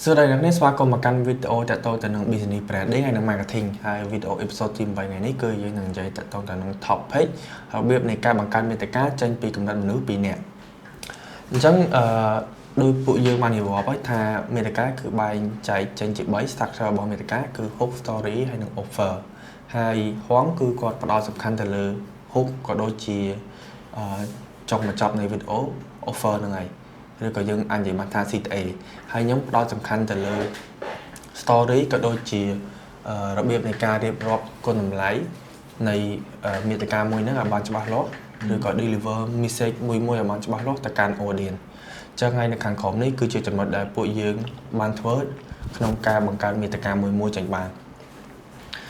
សួស្តីអ្នកនាងស្វាគមន៍មកកាន់វីដេអូតាក់ទងទៅនឹង Business Branding ហើយនិង Marketing ហើយវីដេអូ episode ទី8ថ្ងៃនេះគឺយើងនឹងនិយាយតាក់ទងទៅនឹង topic របៀបនៃការបង្កើតមាតិកាចេញពីគំនិតមនុស្ស2នាក់អញ្ចឹងអឺដោយពួកយើងបាននិយាយហើយថាមាតិកាគឺបែងចែកចេញជា3 structure របស់មាតិកាគឺ hook story ហើយនិង offer ហើយហួងគឺគាត់ផ្ដោតសំខាន់ទៅលើ hook ក៏ដូចជាអឺចុងបញ្ចប់នៃវីដេអូ offer ហ្នឹងហើយឬក៏យើងអាចនិយាយបានថា CTA ហើយខ្ញុំផ្ដោតសំខាន់ទៅលើ story ក៏ដូចជារបៀបនៃការរៀបរាប់គុណតម្លៃនៃមាតិកាមួយហ្នឹងឲ្យបានច្បាស់លាស់ឬក៏ deliver message មួយមួយឲ្យបានច្បាស់លាស់ទៅកាន់ audience អញ្ចឹងហើយនៅខាងក្រោមនេះគឺជាចំណុចដែលពួកយើងបានធ្វើក្នុងការបង្កើតមាតិកាមួយមួយចេញបាន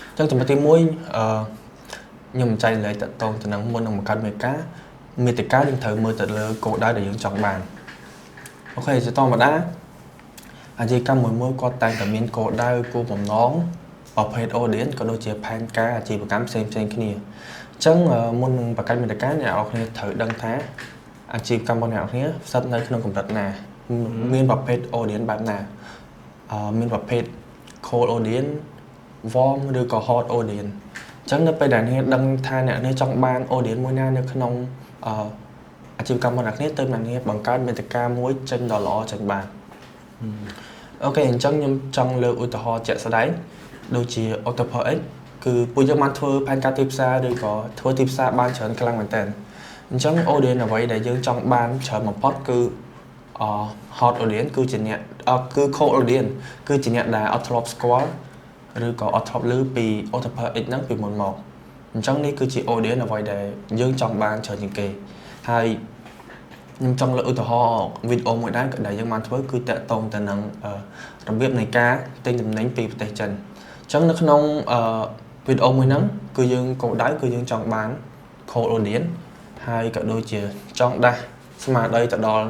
អញ្ចឹងចំណុចទី1ខ្ញុំចែករំលែកតាក់ទងទៅនឹងមុននឹងបង្កើតមាតិកាមាតិកាយើងត្រូវមើលទៅលើគោលដៅដែលយើងចង់បាន OK ជាធម្មតាអាជីវកម្មមួយមួយគាត់តែងតែមានគោលដៅគោលបំណងប្រភេទ audience ក៏ដូចជាផែនការអាជីវកម្មផ្សេងផ្សេងគ្នាអញ្ចឹងមុននឹងបង្កើតមាតិកាអ្នកនរគ្នាត្រូវដឹងថាអាជីវកម្មរបស់អ្នកនរគ្នាស្ថិតនៅក្នុងកម្រិតណាមានប្រភេទ audience បែបណាមានប្រភេទ cold audience warm ឬក៏ hot audience អញ្ចឹងនៅពេលដែលអ្នកដឹងថាអ្នកនេះចង់បាន audience មួយណានៅក្នុងអឺអាជីវកម្មរបស់អ្នកគ្នាទៅអ្នកនេះបង្កើតមាតិកាមួយចេញដ៏ល្អចេញបាន OK អញ្ចឹងខ្ញុំចង់លើកឧទាហរណ៍ជាក់ស្ដែងដូចជា October X គឺពួកយើងបានធ្វើផែនការទីផ្សារឬក៏ធ្វើទីផ្សារបានច្រើនខ្លាំងមែនទែនអញ្ចឹង audience អ្វីដែលយើងចង់បានច្រើនបំផុតគឺអ hot audience គឺជាអ្នកគឺ cold audience គឺជាអ្នកដែលអត់ធ្លាប់ស្គាល់ឬក៏អត់ធ្លាប់ឮពី October X ហ្នឹងពីមុនមកអញ្ចឹងនេះគឺជា audience អ្វីដែលយើងចង់បានច្រើនជាងគេហើយខ្ញុំចង់លើកឧទាហរណ៍វីដេអូមួយដែរដែលយើងបានធ្វើគឺតាក់ទងទៅនឹងរបៀបនៃការទិញទំនិញពីប្រទេសចិនអញ្ចឹងនៅក្នុងវីដេអូមួយហ្នឹងគឺយើងគោលដៅគឺយើងចង់បាន cold audience ហើយក៏ដូចជាចង់ដាស់ស្មារតីទៅដល់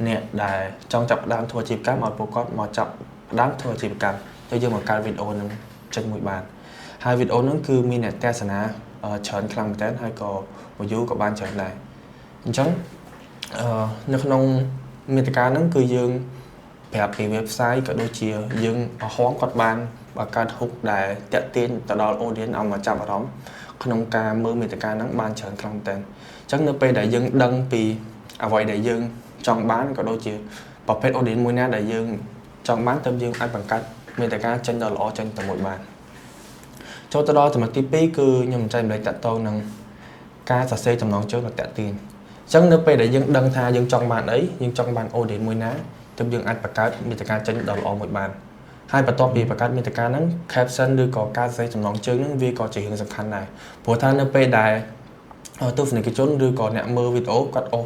អ្នកដែលចង់ចាប់ផ្ដើមធ្វើអាជីវកម្មឲ្យពួកគាត់មកចាប់ផ្ដើមធ្វើអាជីវកម្មទៅយើងបង្កើតវីដេអូហ្នឹងចេញមួយបានហើយវីដេអូហ្នឹងគឺមានអ្នកទស្សនាច្រើនខ្លាំងមែនទែនហើយក៏ view ក៏បានច្រើនដែរអញ្ចឹងនៅក្នុងមាតិកាហ្នឹងគឺយើងប្រាប់ពី website ក៏ដូចជាយើងហងគាត់បានបង្កើត hook ដែលតាក់ទាញទៅដល់ audience ឲ្យមកចាប់អារម្មណ៍ក្នុងការមើលមាតិកាហ្នឹងបានច្រើនខ្លាំងមែនទែនអញ្ចឹងនៅពេលដែលយើងដឹងពីអ្វីដែលយើងចង់បានក៏ដូចជាប្រភេទ audience មួយណាដែលយើងចង់បានទើបយើងអាចបង្កើតមាតិកាចេញដល់ល្អចេញទៅមួយបានចូលទៅដល់ចំណុចទី2គឺខ្ញុំចែករំលែកតាក់ទងនឹងការសរសេរចំណងជើងដ៏តាក់ទាញអញ្ចឹងនៅពេលដែលយើងដឹងថាយើងចង់បានអីយើងចង់បាន audience មួយណាទើបយើងអាចបង្កើតមាតិកាចេញដ៏ល្អមួយបានហើយបន្ទាប់ពីបង្កើតមាតិកាហ្នឹង caption ឬក៏ការសរសេរចំណងជើងហ្នឹងវាក៏ជារឿងសំខាន់ដែរព្រោះថានៅពេលដែលទស្សនិកជនឬក៏អ្នកមើលវីដេអូគាត់អូស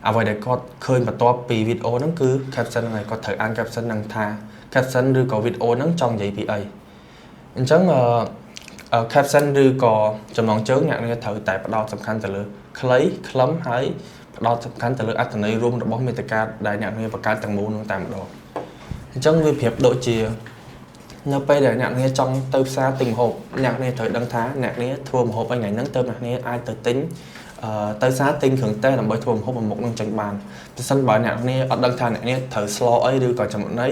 អ្វីដែលគាត់ឃើញបន្ទាប់ពីវីដេអូហ្នឹងគឺ caption ហ្នឹងហើយគាត់ត្រូវអាន caption ហ្នឹងថា caption ឬក៏វីដេអូហ្នឹងចង់និយាយពីអីអញ្ចឹងអឺ caption ឬក៏ចំណងជើងអ្នកនេះត្រូវតែផ្ដោតសំខាន់ទៅលើខ្លីខ្លឹមហើយផ្ដោតសំខាន់ទៅលើអត្ថន័យរួមរបស់មាតិកាដែលអ្នកនេះបង្កើតទាំងមូលនឹងតែម្ដងអញ្ចឹងវាប្រៀបដូចជានៅពេលដែលអ្នកនេះចង់ទៅផ្សារទិញម្ហូបអ្នកនេះត្រូវដឹងថាអ្នកនេះធ្វើម្ហូបអីថ្ងៃហ្នឹងទៅអ្នកនេះអាចទៅទិញទៅផ្សារទិញគ្រឿងទេសដើម្បីធ្វើម្ហូបមួយមុខនឹងចេញបានប្រសិនបើអ្នកនេះអត់ដឹងថាអ្នកនេះត្រូវស្លអីឬក៏ចំណី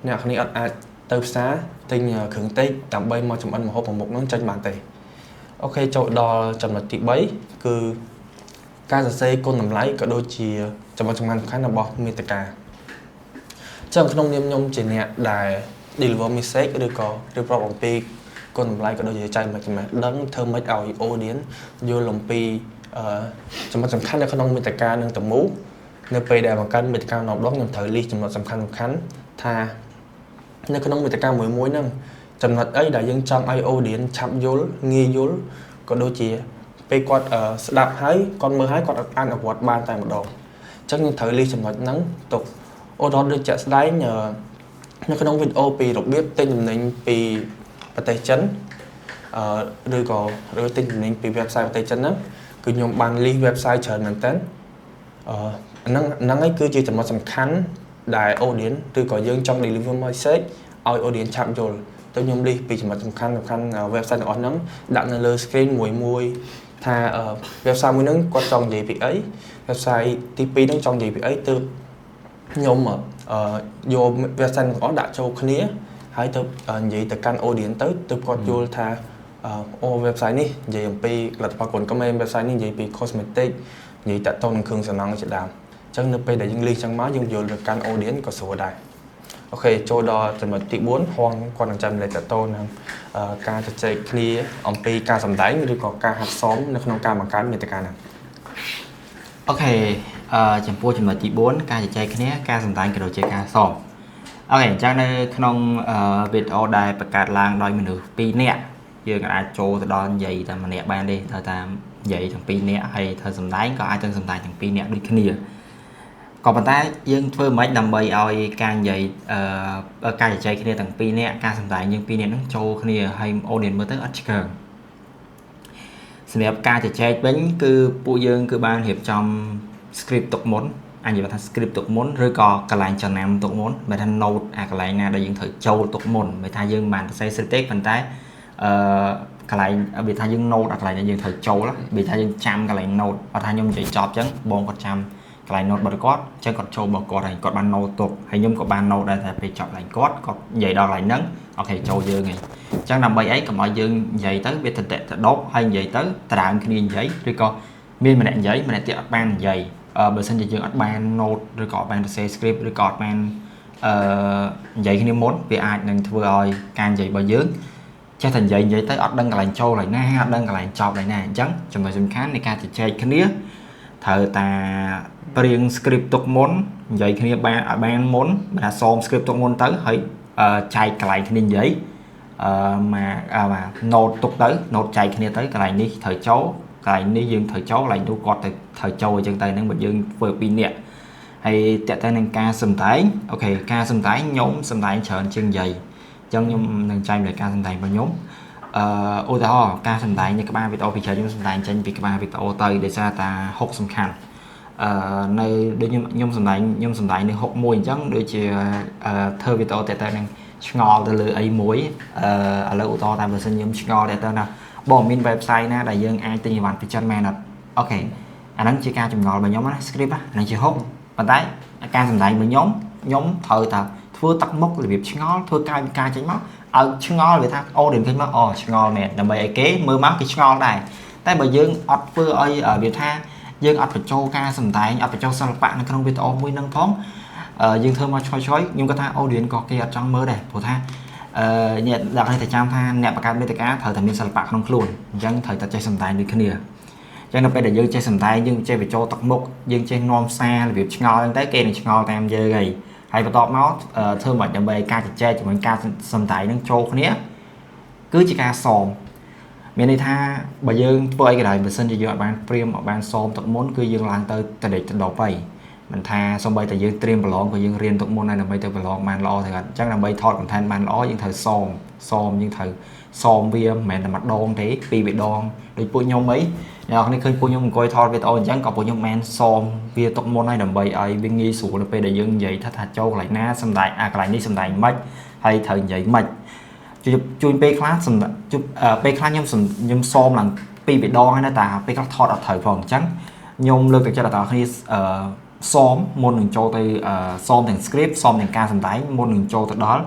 អ្នកនេះអត់អាចទៅផ្សារទិញគ្រឿងទេសដើម្បីមកចម្អិនម្ហូបមួយមុខនឹងចេញបានទេOK ចូលដល់ចំណុចទី3គឺការសរសេរគុណតម្លៃក៏ដូចជាចំណុចសំខាន់ៗរបស់មាតិកាចឹងក្នុងនាមខ្ញុំជាអ្នកដែល deliver message ឬក៏រៀបរាប់អំពីគុណតម្លៃក៏ដូចជាចែករំលែកចំណេះដឹងធ្វើម៉េចឲ្យ audience យល់អំពីចំណុចសំខាន់នៅក្នុងមាតិកានឹងទាំងមូលនៅពេលដែលបង្កើតមាតិកាម្ដងខ្ញុំត្រូវ list ចំណុចសំខាន់សំខាន់ថានៅក្នុងមាតិកាមួយមួយហ្នឹងចំណុចអីដែលយើងចង់ឲ្យ audience ឆាប់យល់ងាយយល់ក៏ដូចជាពេលគាត់ស្ដាប់ហើយគាត់មើលហើយគាត់អនុវត្តបានតែម្ដងអញ្ចឹងយើងត្រូវ list ចំណុចហ្នឹងទុកឧទាហរណ៍ដូចជាក់ស្ដែងនៅក្នុងវីដេអូពីរបៀបទិញទំនិញពីប្រទេសចិនឬក៏ឬទិញទំនិញពី website ប្រទេសចិនហ្នឹងគឺខ្ញុំបាន list website ច្រើនមែនទែនហ្នឹងហ្នឹងឯងគឺជាចំណុចសំខាន់ដែល audience ឬក៏យើងចង់ deliver message ឲ្យ audience ឆាប់យល់ទៅខ្ញុំ list ពីចំណុចសំខាន់សំខាន់ website ទាំងអស់ហ្នឹងដាក់នៅលើ screen មួយមួយថា website មួយហ្នឹងគាត់ចង់និយាយពីអី website ទី2ហ្នឹងចង់និយាយពីអីទើបខ្ញុំ យក website ទាំងអស់ដាក់ចូលគ្នាហើយទៅនិយាយទៅកាន់ audience ទៅទើបគាត់យល់ថាអូ website នេះនិយាយអំពីផលិតផលកូនក្មេង website នេះនិយាយពី cosmetic និយាយតាក់ទងនឹងគ្រឿងសំណង់ជាដើមអញ្ចឹងនៅពេលដែលយើងលីចឹងមកយើងយល់ទៅកាន់ audience ក៏ស្រួលដែរ OK ចូលដល់ចំណុចទី4ហងគាត់នឹងចាំលេខតទៅនឹងការជជែកគ្នាអំពីការសម្ដែងឬក៏ការហាត់សមនៅក្នុងការបង្កើតមាតិកាហ្នឹង OK ចំពោះចំណុចទី4ការជជែកគ្នាការសម្ដែងក៏ដូចជាការសម OK អញ្ចឹងនៅក្នុងវីដេអូដែលបង្កើតឡើងដោយមនុស្ស2នាក់យើងអាចចូលទៅដល់និយាយតែម្នាក់បានទេត្រូវតាមនិយាយទាំង2នាក់ហើយត្រូវសម្ដែងក៏អាចទាំងសម្ដែងទាំង2នាក់ដូចគ្នាក៏ប៉ុន្តែយើងធ្វើមិនដើម្បីឲ្យការនិយាយការជជែកគ្នាទាំងពីរនាក់ការសម្ដែងយើងពីរនាក់ហ្នឹងចូលគ្នាហើយ audience មើលទៅអត់ឆ្កើងសម្រាប់ការជជែកវិញគឺពួកយើងគឺបានរៀបចំ script ទុកមុនអញនិយាយថា script ទុកមុនឬក៏កន្លែងចំណាំទុកមុនបើថា note អាកន្លែងណាដែលយើងត្រូវចូលទុកមុនបើថាយើងមិនបានសរសេរ script ទេប៉ុន្តែកន្លែងវាថាយើង note អាកន្លែងដែលយើងត្រូវចូលវាថាយើងចាំកន្លែង note អត់ថាខ្ញុំនិយាយចប់អញ្ចឹងបងគាត់ចាំកន្លែង note របស់គាត់អញ្ចឹងគាត់ចូលរបស់គាត់ហើយគាត់បាន note ទុកហើយខ្ញុំក៏បាន note ដែរតែពេលចប់កន្លែងគាត់គាត់និយាយដល់កន្លែងហ្នឹង OK ចូលយើងឯងអញ្ចឹងដើម្បីអីកុំឲ្យយើងនិយាយទៅវាតតិតដប់ហើយនិយាយទៅត្រើមគ្នានិយាយឬក៏មានម្នាក់និយាយម្នាក់ទៀតអត់បាននិយាយបើសិនជាយើងអត់បាន note ឬក៏អត់បានសរសេរ script ឬក៏អត់បាននិយាយគ្នាមុនវាអាចនឹងធ្វើឲ្យការនិយាយរបស់យើងចេះតែនិយាយទៅអត់ដឹងកន្លែងចូលកន្លែងណាអត់ដឹងកន្លែងចប់កន្លែងណាអញ្ចឹងចំណុចសំខាន់នៃការជជែកគ្នាត្រូវតាព្រៀង script ទុកមុននិយាយគ្នាបានឲ្យបានមុនបើថាសម script ទុកមុនទៅហើយចែកកន្លែងគ្នានិយាយមក note ទុកទៅ note ចែកគ្នាទៅកន្លែងនេះត្រូវចូលកន្លែងនេះយើងត្រូវចូលកន្លែងនោះគាត់ទៅត្រូវចូលអញ្ចឹងទៅហ្នឹងបើយើងធ្វើពីរនាក់ហើយតើតើនឹងការសម្ដែង OK ការសម្ដែងខ្ញុំសម្ដែងច្រើនជាងនិយាយអញ្ចឹងខ្ញុំនឹងចែកម្លែកការសម្ដែងរបស់ខ្ញុំឧទាហរណ៍ការសម្ដែងនៅក្បាលវីដេអូពីច្រើនខ្ញុំសម្ដែងចេញពីក្បាលវីដេអូទៅដោយសារតា6សំខាន់នៅដូចខ្ញុំសម្ដែងខ្ញុំសម្ដែងនៅ61អញ្ចឹងដូចជាធ្វើវីដេអូតើតើនឹងឆ្ងល់ទៅលើអីមួយឥឡូវឧទាហរណ៍តែបើសិនខ្ញុំឆ្ងល់តើតើណាបងមាន website ណាដែលយើងអាចទិញអីវ៉ាន់ពីចិនមែនអត់ OK អាហ្នឹងជាការចម្ងល់របស់ខ្ញុំណា script អាហ្នឹងជា6ប៉ុន្តែការសម្ដែងរបស់ខ្ញុំខ្ញុំត្រូវតែធ្វើទឹកមុខរបៀបឆ្ងល់ធ្វើកាយវិការចេញមកឲ្យឆ្ងល់វាថា audience ឃើញមកអូឆ្ងល់មែនដើម្បីឲ្យគេមើលមកគេឆ្ងល់ដែរតែបើយើងអត់ធ្វើឲ្យវាថាយើងអត់បញ្ចូលការសម្ដែងអត់បញ្ចូលសិល្បៈនៅក្នុងវីដេអូមួយហ្នឹងផងយើងធ្វើមកឆយឆយខ្ញុំគាត់ថា audience ក៏គេអត់ចង់មើលដែរព្រោះថាអ្នកដល់នេះតែចាំថាអ្នកបង្កើតមាតិកាត្រូវតែមានសិល្បៈក្នុងខ្លួនអញ្ចឹងត្រូវតែចេះសម្ដែងដូចគ្នាអញ្ចឹងនៅពេលដែលយើងចេះសម្ដែងយើងចេះបញ្ចូលទឹកមុខយើងចេះនាំសាររបៀបឆ្ងល់ហ្នឹងទៅគេនឹងឆ្ងល់តាមយើងហើយហើយបន្ទាប់មកធ្វើមកដើម្បីការជជែកជាមួយការសម្ដែងនឹងចូលគ្នាគឺជាការសមមានន័យថាបើយើងធ្វើអីក៏ដោយបើសិនជាយើងអត់បានព្រៀមអត់បានសមទឹកមុនគឺយើងឡើងទៅតដេកតដប់ហើយមិនថាសូម្បីតែយើងត្រៀមប្រឡងក៏យើងរៀនទុកមុនដែរដើម្បីទៅប្រឡងបានល្អទៅអត់អញ្ចឹងដើម្បីថត content បានល្អយើងត្រូវសមសមយើងត្រូវសមវាមិនមែនតែម្ដងទេពីរដងដូចពួកខ្ញុំអីអ្នកនរឃើញពួកខ្ញុំអង្គុយថតវីដេអូអញ្ចឹងក៏ពួកខ្ញុំបានសមវាទុកមុនហើយដើម្បីឲ្យវាងាយស្រួលនៅពេលដែលយើងនិយាយថាចូលកន្លែងណាសម្ដែងអាកន្លែងនេះសម្ដែងម៉េចហើយត្រូវនិយាយម៉េចជួញពេលខ្លះសម្ពេលខ្លះខ្ញុំខ្ញុំសមឡើងពីរដងហើយណាតែពេលខ្លះថតអត់ត្រូវផងអញ្ចឹងខ្ញុំលើកទឹកចិត្តដល់អ្នកគ្នាសមមុននឹងចូលទៅសមទាំង script សមទាំងការសម្ដែងមុននឹងចូលទៅដល់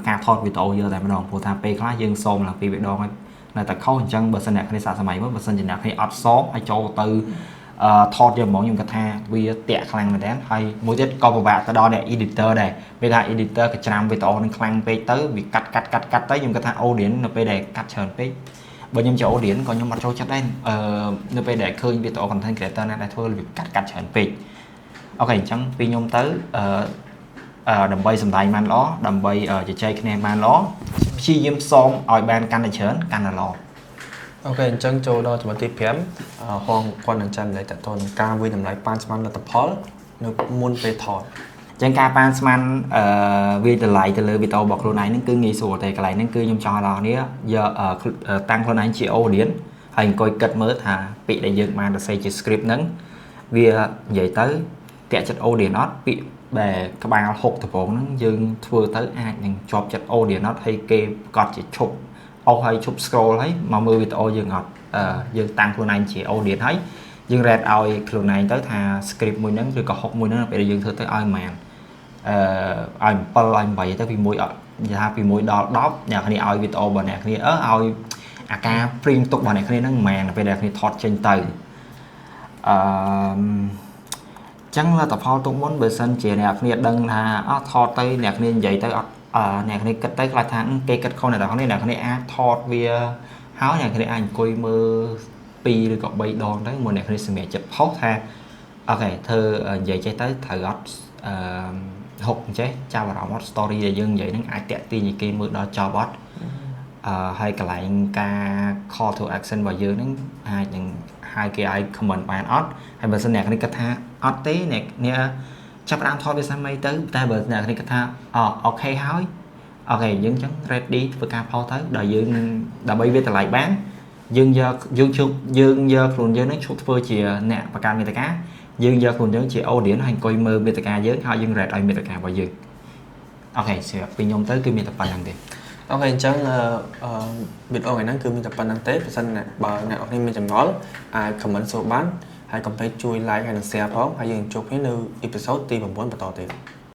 ការថតវីដេអូយកតែម្ដងព្រោះថាពេលខ្លះយើងសមឡើងពីរដងហើយនៅតែខុសអញ្ចឹងបើសិនអ្នកគ្នាសាកសម័យមើលបើសិនជាអ្នកគ្នាអត់សមហើយចូលទៅថតយកហ្មងខ្ញុំគិតថាវាតាក់ខ្លាំងមែនតើហើយមួយទៀតក៏ពិបាកទៅដល់អ្នក editor ដែរពេលថា editor ក៏ច្រាំវីដេអូនឹងខ្លាំងពេកទៅវាកាត់កាត់កាត់កាត់ទៅខ្ញុំគិតថា audience នៅពេលដែលកាត់ច្រើនពេកបើខ្ញុំជា audience ក៏ខ្ញុំអត់ចូលចិត្តដែរនៅពេលដែលឃើញវីដេអូ content creator ណាដែលធ្វើវាកាត់កាត់ច្រើនពេក OK អញ្ចឹងពីខ្ញុំទៅដើម្បីសម្ដែងបានល្អដើម្បីជជែកគ្នាបានល្អព្យាយាមសមឲ្យបានកាន់តែច្រើនកាន់តែល្អ OK អញ្ចឹងចូលដល់ចំណុចទី5ហងគាត់នឹងចាំនិយាយតទៅនឹងការវាយតម្លៃប៉ាន់ស្មានលទ្ធផលនៅមុនពេលថតអញ្ចឹងការប៉ាន់ស្មានវាយតម្លៃទៅលើវីដេអូរបស់ខ្លួនឯងហ្នឹងគឺងាយស្រួលតែកន្លែងហ្នឹងគឺខ្ញុំចង់ឲ្យអ្នកនរយកតាំងខ្លួនឯងជា audience ហើយអង្គុយគិតមើលថាពាក្យដែលយើងបានសរសេរជា script ហ្នឹងវានិយាយទៅតាក់ចិត្ត audience អត់ពាក្យដែលក្បាល6ដំបូងហ្នឹងយើងធ្វើទៅអាចនឹងជាប់ចិត្ត audience អត់ហើយគេប្រកាសជាឈប់អស់ហើយឈប់ scroll ហើយមកមើលវីដេអូយើងអត់យើងតាំងខ្លួនឯងជា audience ហើយយើង rate ឲ្យខ្លួនឯងទៅថា script មួយហ្នឹងឬក៏6មួយហ្នឹងពេលដែលយើងធ្វើទៅឲ្យប៉ុន្មាន ឲ្យ7ឲ្យ8ទៅពី1អត់និយាយថាពី1ដល់10អ្នកគ្នាឲ្យវីដេអូរបស់អ្នកគ្នាឲ្យអាការព្រៀងទុករបស់អ្នកគ្នាហ្នឹងមិនមែនពេលអ្នកគ្នាថតចេញទៅអឺចឹងលទ្ធផលទុកមុនបើសិនជាអ្នកគ្នាដឹងថាអត់ថតទៅអ្នកគ្នានិយាយទៅអត់អ្នកគ្នាគិតទៅខ្លាចថាគេគិតខុសអ្នកទាំងគ្នាអ្នកគ្នាអាចថតវាហើយអ្នកគ្នាអាចអង្គុយមើល2ឬក៏3ដងទៅមុនអ្នកគ្នាសម្រេចចិត្តផុសថា okay ធ្វើនិយាយចេះទៅត្រូវអត់អឺហុកចេះចាប់អារម្មណ៍អត់ story ដែលយើងនិយាយហ្នឹងអាចតាក់ទាញឲ្យគេមើលដល់ចប់អត់ហើយកន្លែងការ call to action របស់យើងហ្នឹងអាចនឹងហៅគេឲ្យ comment បានអត់ហើយបើសិនអ្នកគ្នាគិតថាអត់ទេអ្នកអ្នកចាប់ផ្ដើមថតវាសាមីទៅតែបើអ្នកគ្នាគិតថាអូ okay ហើយ okay យើងចឹង ready ធ្វើការផុសទៅដល់យើងដើម្បីវាតម្លៃបានយើងយកយើងជប់យើងយកខ្លួនយើងនឹងឈប់ធ្វើជាអ្នកបង្កើតមាតិកាយើងយកខ្លួនយើងជា audience ហើយអង្គុយមើលមាតិកាយើងហើយយើង rate ឲ្យមាតិការបស់យើង okay សម្រាប់ពីខ្ញុំទៅគឺមានតែប៉ុណ្្នឹងទេ okay អញ្ចឹងអឺវីដេអូថ្ងៃហ្នឹងគឺមានតែប៉ុណ្្នឹងទេបើសិនបើអ្នកនរគ្នាមានចម្ងល់អាច comment សួរបានហើយកុំភ្លេចជួយ like ហើយនិង share ផងហើយយើងជួបគ្នានៅ episode ទី9បន្តទៀត។